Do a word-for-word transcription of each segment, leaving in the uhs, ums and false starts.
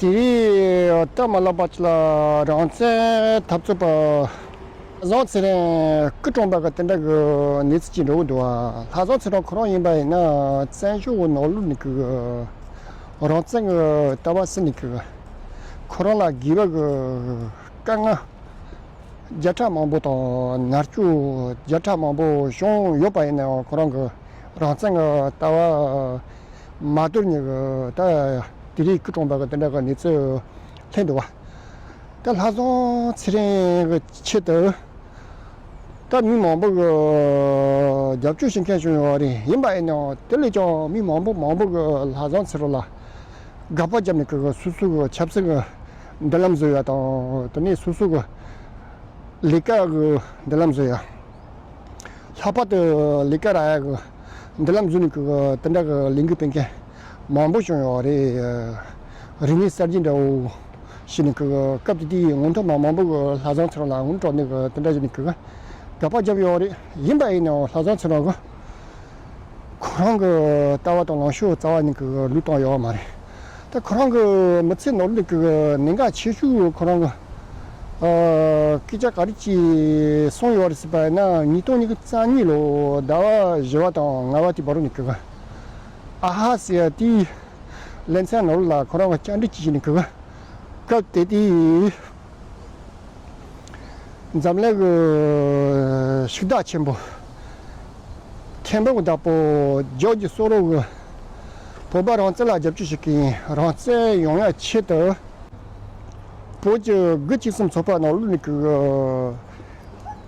དེ་རིང་སྟབས་མ་ལེགས་པ་ཅིག་ལ་རང་བཙན་འཐབ་རྩོད་པ་ལྷ་བཟང་ཚེ་རིང་སྐུ་གྲོངས་པ་གི་དེ་འདྲ་གི་གནས་ཚུལ་ཅིག་འགྲོ་གི་འདུག་བ། ལྷ་བཟང་ཚེ་རིང་ཁོ་རང་ཡིན་པ་ཡིན་ན་བཙན་བྱོལ་གི་ནང་ལོགས་ནས་གི་རང་བཙན་གི་ལྟ་བ་ཟིན་ནས་གི་ཁོ་རང་ལ་དགོས་པ་གི་དཀའ་ངལ་བརྒྱ་ཕྲག་མང་པོ་དང་མནར་གཅོད་བརྒྱ་ཕྲག་མང་པོ་བྱུང་ཡོད་པ་ཡིན་ནའང་ཁོ་རང་གི་རང་བཙན་གི་ལྟ་བ་མ་དོར་ནས་གི་ད་དེ་རིང་སྐུ་གྲོངས་པ་གི་དེ་འདྲ་གི་གནས་ཚུལ་སླེབས་འདུག་བ། ད་ལྷ་བཟང་ཚེ་རིང་གི་ཆེད་དུ་ད་མི་མང་པོ་གི་རྒྱབ་སྐྱོར་བྱེད་མཁན་བྱུང་ཡོད་རེད། ཡིན་པ་ཡིན་ནའང་དེ་ལས་ཀྱང་མི་མང་པོ་མང་པོ་གི་ལྷ་བཟང་ཚེ་རིང་ལ་དགག་པ་བརྒྱབ་ནས་གི་སོ་སོ་གི་ཆབ་སྲིད་གི་མདུན་ལམ་བཟོ་ཡ་དང་དེ་ནས་སོ་སོ་གི་ལས་ཀ་གི་མདུན་ལམ་བཟོ་ཡ། ལྷག་པར་དུ་ལས་ཀ་རག་ཡ་གི་མདུན་ལམ་བཟོས་ནས་གི་དེ་འདྲ་གི་ལས་འགུལ་སྤེལ་མཁན་མང་པོ་བྱུང་ཡོད་རེད། རིག་གནས་གསར་བརྗེ་འདྲ་བོ་བྱས་ནས་གི་སྐབས་དེ་དུས་ངོ་མཐོ་མ་མང་པོ་གི་ལྷ་བཟང་ཚེ་རིང་ལ་ངོ་སྤྲོད་ནས་གི་དེ་འདྲ་བྱས་ནས་གི་དགག་པ་བརྒྱབ་ཡོད་རེད། ཡིན་པ་ཡིན་ནའང་ལྷ་བཟང་ཚེ་རིང་གི་ཁོ་རང་གི་ལྟ་བ་དང་ལངས་ཕྱོགས་རྩ་བ་ཉིད་ཀྱི་ལུས་བཏང་ཡོད་མ་རེད། ད་ཁོ་རང་གི་མི་ཚེ་ནང་ལོགས་ཀྱི་གནད་འགག་ཆེ་ཤོས་ཁོ་རང་གི་ཨ་སྐད་ཆ་ག་རེ་ཅིག་གསུངས་ཡོད་རེད་ཟེར་བ་ཡིན་ན། ཉིས་སྟོང་ཉི་ཤུ་རྩ་གཉིས་ལོ་ཟླ་བ་བཞི་པ་དང་ལྔ་པ་དེ་བར་ནས་ཀྱི་ཨ་ཧ་ཟེར་ཡ་དེའི་ལེ་ཚན་ནང་ལ་ཁོ་རང་གི་བཅར་འདྲི་ཅིག་བྱས་ནས་ཀྱི་སྐབས་དེ་དུས། འཛམ་གླིང་གི་ཕྱུག་བདག་ཆེན་པོ། ཐེན་བོང་བདག་པོ། ཇོར་ཇི་སོ་རོ་གིས་བོད་པ་རང་བཙན་ལ་རྒྱབ་སྐྱོར་བྱེད་ཀྱི་ཡིན། རང་བཙན་ཡོང་ཡ་ཆེད་དུ། བོད་ཀྱི་དགུ་བཅུ་གསུམ་ཚོགས་པ་ནང་ལོགས་ནས་ཀྱི་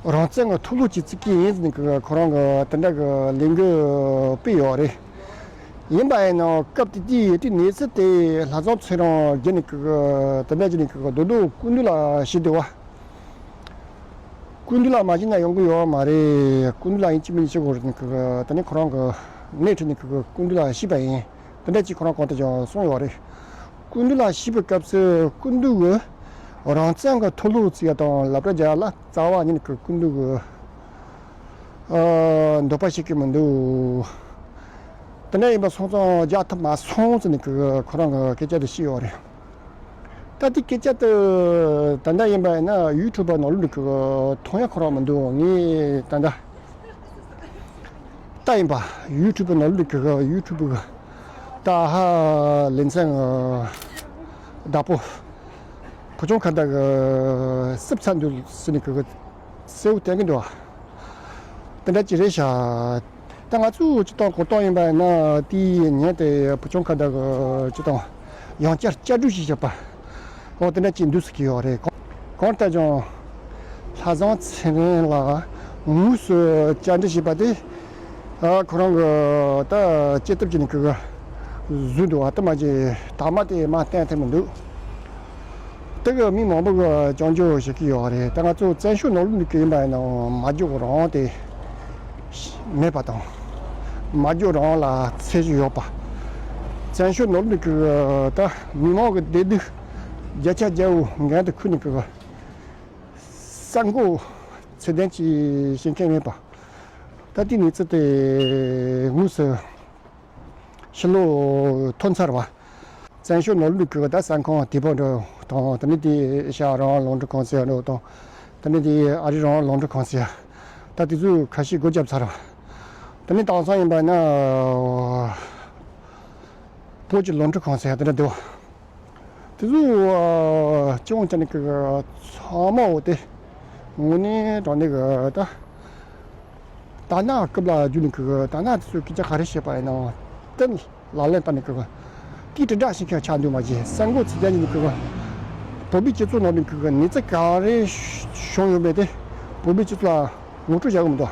རང་བཙན་གྱི་མཐོ་སློབ་ཅིག་བཙུགས་ཀྱི་ཡིན་ཟེར་ནས་ཀྱི་ཁོ་རང་གིས་དེ་འདྲ་གི་ལས་འགུལ་སྤེལ་ཡོད་རེད། ཡིན་པ་ཡིན་ནའང་སྐབས་དེ་དུས་དེ་གནས་ཚུལ་དེ་ལྷ་བཟང་ཚེ་རིང་བརྒྱུད་ནས་ཀྱི་དེ་འདྲ་བྱས་ནས་ཀྱི་རྡོག་རྡོག་སྐུ་མདུན་ལ་ཞུས་འདུག་བ། སྐུ་མདུན་ལ་མ་ཞུས་ན་ཡོང་གི་ཡོད་མ་རེད། སྐུ་མདུན་ལ་ཡིན་གཅིག་མིན་གཅིག་དགོས་རེད་ཀྱི་དེ་ནས་ཁོ་རང་གི་སྣེ་ཁྲིད་ནས་ཀྱི་སྐུ་མདུན་ལ་ཞུས་པ་ཡིན། དེ་འདྲ་ཅིག་ཁོ་རང་གོང་དུ་ཀྱང་གསུངས་ཡོད་རེད། སྐུ་མདུན་ལ་ཞུས་པའི་སྐབས་སུ་སྐུ་མདུན་གྱིས་རང་བཙན་གྱི་མཐོ་སློབ་བཙུགས་ཡ་དང་སློབ་གྲྭ་རྒྱག་ཡ་ལ་རྩ་བ་ཉིད་ནས་ཀྱི་སྐུ་མདུན་གྱིས་ཨ་འདོད་པ་བྱེད་ཀྱི་མི་འདུག་དེ་འདྲ་ཡིན་པ་སོང་ཙང་རྒྱག་ཐུབ་མ་སོང་ཟེར་ནས་ཀྱི་ཁོ་རང་གི་སྐད་ཆ་དེ་བཤད་ཡོད་རེད། ད་དེ་སྐད་ཆ་དེ་ད་ལྟ་ཡིན་པ་ཡིན་ན་ཡུ་ཊུབ་ནང་ལོགས་ནས་ཀྱི་མཐོང་ཡ་ཁོ་རང་མི་འདུག་ངས་ད་ལྟ་ད་ཡིན་པ་ཡུ་ཊུབ་ནང་ལོགས་ནས་ཀྱི་ཡུ་ཊུབ་གི་ད་ཧ་ལེ་ཚན་བདག་པོ་བུ་ཆུང་ཁ་བརྡ་གི་སིབ་ཚ་འདུག་ཟེར་ནས་ཀྱི་གསལ་བོ་བསྟན་གྱི་འདུག་དེ་འདྲ་ཅིག་རེད་ཤག་ད་ང་ཚོས་སྤྱིར་བཏང་གོ་རྟོགས་ཡིན་པ་ཡིན་ན་དེའི་ཉིན་དེ་བུ་ཆུང་ཁ་བརྡ་གི་སྤྱིར་བཏང་ཡང་བསྐྱར་བསྐྱར་སྒྲོག་ཞིག་བྱས་པ། འོ་དེ་འདྲ་ཅིག་འདུག་ཟེར་གྱི་ཡོད་རེད། གང་གང་ལྟར་ཀྱང་ལྷ་བཟང་ཚེ་རིང་ལ་དངོས་སུ་བཅར་འདྲི་བྱས་པ་དེ། ཨ་ཁོ་རང་གི་ད་སྐྱེ་སྟོབས་ཀྱི་ནི་གི་བཟོས་འདུག་བ། དེ་མ་གྱི་དག་མ་དེ་མ་བསྟན་ཐུབ་མི་འདུག་དེ་གི་མི་མང་པོ་གི་སྐྱོན་བརྗོད་བྱེད་ཀྱི་ཡོད་རེད། ད་ང་ཚོ་བཙན་བྱོལ་ནང་ལོགས་ནས་ཀྱི་ཡིན་པ་ཡིན་ནའང་མ་འཇོག་རང་དེ་མེད་པ་དང་། མ་འཇོག་རང་ལ་ཚད་གཞི་ཡོད་པ། བཙན་བྱོལ་ནང་ལོགས་ནས་ཀྱི་ད་མི་མང་གི་བདེ་སྡུག་བརྒྱ་ཆ་བརྒྱ་བོ་འགན་དུ་འཁུར་ནས་ཀྱི་གསར་འགོད་ཚད་ལྡན་གྱི་བྱེད་མཁན་མེད་པ། ད་ལྟའི་གནས་ཚུལ་དེ་དངོས་སུ་ཕྱི་ལོགས་ཐོན་ཚར་བ། བཙན་བྱོལ་ནང་ལོགས་ཀྱི་ད་གསར་ཁང་དེ་པོ་འདྲ་དང་། དེ་ནས་དེ་ཨེ་ཤ་ཡ་རང་དབང་རླུང་འཕྲིན་ཁང་ཟེར་འདྲ་དང་། དེ་ནས་དེ་ཨ་རིའི་རང་དབང་རླུང་འཕྲིན་ཁང་ཟེར། ད་དེ་ཚོས་ཁ་ཤས་སྒོ་བརྒྱབ་ཚར་བ། དེ་ནས་དེང་སང་ཡིན་པ་ན་བོད་ཀྱི་རླུང་འཕྲིན་ཁང་ཟེར་དེ་འདྲ་འདུག་དེ་ཚོ་ཨ་སྤྱི་ཡོངས་ཀྱི་ནི་གི་ཚང་མ་འོ་དེ་དངོས་གནས་དྲང་གནས་གི་ད་ད་ནང་སྐབས་ལ་རྒྱུ་ནི་གི་ད་ནང་དེ་ཚོ་སྐད་ཆ་ག་རེ་བཤད་པ་ཡིན་ནའང་དེ་ལག་ལེན་བསྟར་ནི་གི་དེའི་དྲིལ་བསྒྲགས་བྱེད་མཁན་ཆགས་འདུག་མ་གཞི་གསར་འགོད་ཚིག་དོན་ནི་གི་བོད་པའི་སྤྱི་ཚོགས་ནང་ནི་གི་གནས་ཚུལ་ག་རེ་བྱུང་ཡོད་མེད་དེ་བོད་པའི་སྤྱི་ཚོགས་ལ་ངོ་སྤྲོད་བྱ་དགོས་མི་འདུག་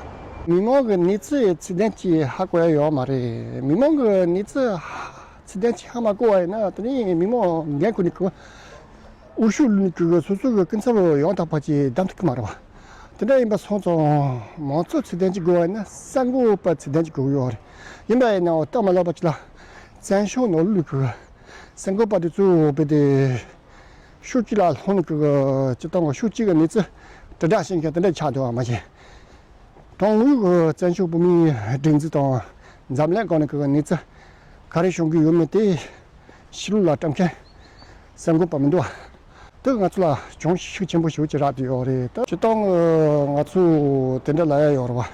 མི་མང་གི་གནས་ཚུལ་ཚིག་དོན་གྱིས་ཧ་གོ་ཡ་ཡོད་མ་རེད། མི་མང་གི་གནས་ཚུལ་ཚིག་དོན་གྱིས་ཧ་མ་གོ་བ་ཡིན་ན་དེ་ནི་མི་མང་འགན་ཁུར་ནས་ཀྱི་འུར་ཤུགས་བླུགས་ནས་ཀྱི་སོ་སོ་གི་སྐུ་ཚབ་ཡང་དག་པ་ཅིག་བདམས་ཐུབ་ཀྱི་མ་རེད་བ། དེ་འདྲ་ཡིན་པ་སོང་ཙང་མང་གཙོ་ཚིག་དོན་གྱིས་དགོས་བ་ཡིན་ན་གསར་འགོད་པ་ཚིག་དོན་གྱིས་དགོས་ཀྱི་ཡོད་རེད། ཡིན་པ་ཡིན་ནའང་སྟབས་མ་ལེགས་པ་ཅིག་ལ་བཙན་བྱོལ་ནང་ལོགས་ཀྱི་གསར་འགོད་པ་དེ་ཚོ་བོད་དེ་ཕྱོགས་གཅིག་ལ་ལྷུང་ནས་ཀྱི་སྤྱི་བཏང་གི་ཕྱོགས་གཅིག་གི་གནས་ཚུལ་དྲིལ་བསྒྲགས་བྱེད་མཁན་དེ་འདྲ་ཆགས་འདུག་བ་མ་གཞི། དོན་དངོས་ཀྱི་བཙན་བྱོལ་བོད་མིའི་སྒྲིག་འཛུགས་དང་འཛམ་གླིང་སྒང་ནས་ཀྱི་གནས་ཚུལ་ག་རེ་བྱུང་གི་ཡོད་མེད་དེ་ཕྱི་ལོགས་ལ་བཀྲམ་མཁན། གསར་འགོད་པ་མི་འདུག་བ། དེ་ང་ཚོ་ལ་གྱོང་ཤུགས་ཆེན་པོ་ཞེ་པོ་ཅིག་རག་བསྡད་ཡོད་རེད། ད་སྤྱིར་བཏང་ང་ཚོ་དེ་འདྲ་ལབ་ཡ་ཡོད་རེད་བ།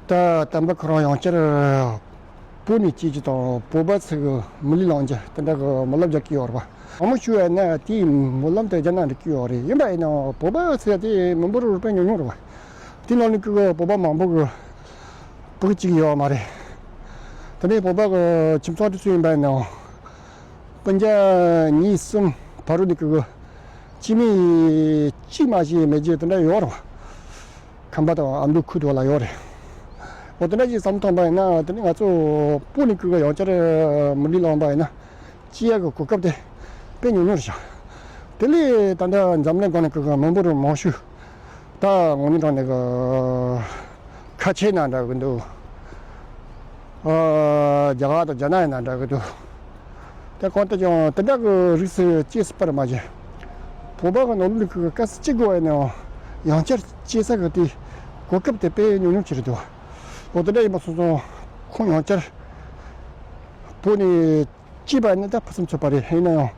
ད་དམ་པ་ཁོ་རང་ཡང་བསྐྱར་བོད་ནས་སྐྱེས་རྒྱུ་དང་བོད་པ་ཚོ་གི་མི་ལུས་བླང་རྒྱུ་དེ་འདྲ་གི་སྨོན་ལམ་རྒྱག་གི་ཡོད་རེད་བ། མང་པོ་ཞུ་བ་ན་དེའི་སྨོན་ལམ་དེ་རྒྱག་ན་འགྲིག་གི་ཡོད་རེད། ཡིན་པ་ཡིན་ནའང་བོད་པ་ཟེར་དེ་མི་འབོར་དཔེ་ཉུང་ཉུང་རེད་བ། དེ་ནང་ནས་ཀྱི་བོད་པ་མང་པོ་གི་སྤུ་གུ་གཅིག་ཡོད་མ་རེད། དེ་ནས་བོད་པ་གི་ཁྱིམ་ཚང་དེ་ཚོ་ཡིན་པ་ཡིན་ནའང་སྤུན་ཀྱག་གཉིས་གསུམ་བར་དུ་ནས་ཀྱི་སྐྱེ་དམན་གཅིག་མ་ཞིག་མེད་རྒྱུ་དེ་འདྲ་ཡོད་རེད་བ། ཁམས་པ་དང་ཨ་མདོ་ཁུལ་དུ་ལ་ཡོད་རེད། འོ་དེ་འདྲ་ཞིག་བསམ་བཏང་པ་ཡིན་ན་དེ་ནི་ང་ཚོ་བོད་ནས་ཀྱི་ཡང་བསྐྱར་མི་ལུས་བླངས་པ་ཡིན་ན་སྐྱེ་ཡག་གི་གོ་སྐབས་དེ་དཔེ་ཉུང་ཉུང་རེད་ཤག་དེ་ལས་ད་ལྟ་འཛམ་གླིང་སྒང་ནས་ཀྱི་མི་འབོར་མང་ཤོས་ད་དངོས་གནས་དྲང་གནས་ཀྱི་ཁ་ཆེ་ན་འདྲ་གི་འདུག་ཨ། རྒྱ་གར་དང་རྒྱ་ནག་ཡིན་ན་འདྲ་གི་འདུག་དེ་གང་ལྟར་ཀྱང་དེ་འདྲ་གི་རིགས་སུ་སྐྱེས་སྲིད་པ་རེད་མ་གཞི། བོད་པ་གི་ནང་ལུགས་ཀྱི་དཀའ་ཚེགས་ཅི་དགོས་ཡིན་ནའང་ཡང་བསྐྱར་སྐྱེས་ས་གི་དེ་གོ་སྐབས་དེ་དཔེ་ཉུང་ཉུང་ཅིག་རེད་འདུག་འོ་དེ་འདྲ་ཡིན་པ་སོང་ཙང་ཁོང་ཡང་བསྐྱར་བོད་ནས་སྐྱེས་པ་ནི་ད་ཕུན་སུམ་ཚོགས་པ་རེད། ཡིན་ན་ཡང་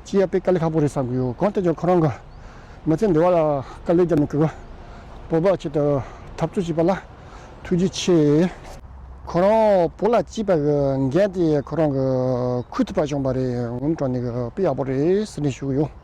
སྐྱེས་ཡ་དཔེ་དཀའ་ལས་ཁག་པོ་རེད་བསམ་གི་ཡོད། གང་ལྟར་ཀྱང་ཁོ་རང་གི་མི་ཚེ་འདི་བ་ལ་དཀའ་ལས་བརྒྱབ་ནས་ཀྱི་བོད་པ་ཆེད་དུ་འཐབ་རྩོད་བྱས་པ་ལ་ཐུགས་རྗེ་ཆེ། ཁོ་རང་བོད་ལ་སྐྱེས་པ་གི་འགན་དེ་ཁོ་རང་གི་འཁུར་ཐུབ་པ་བྱུང་པ་རེད། ངོ་མ་དྲང་གནས་གི་དཔེ་ཡག་པོ་རེད་ཟེར་ནས་ཞུ་གི་ཡོད།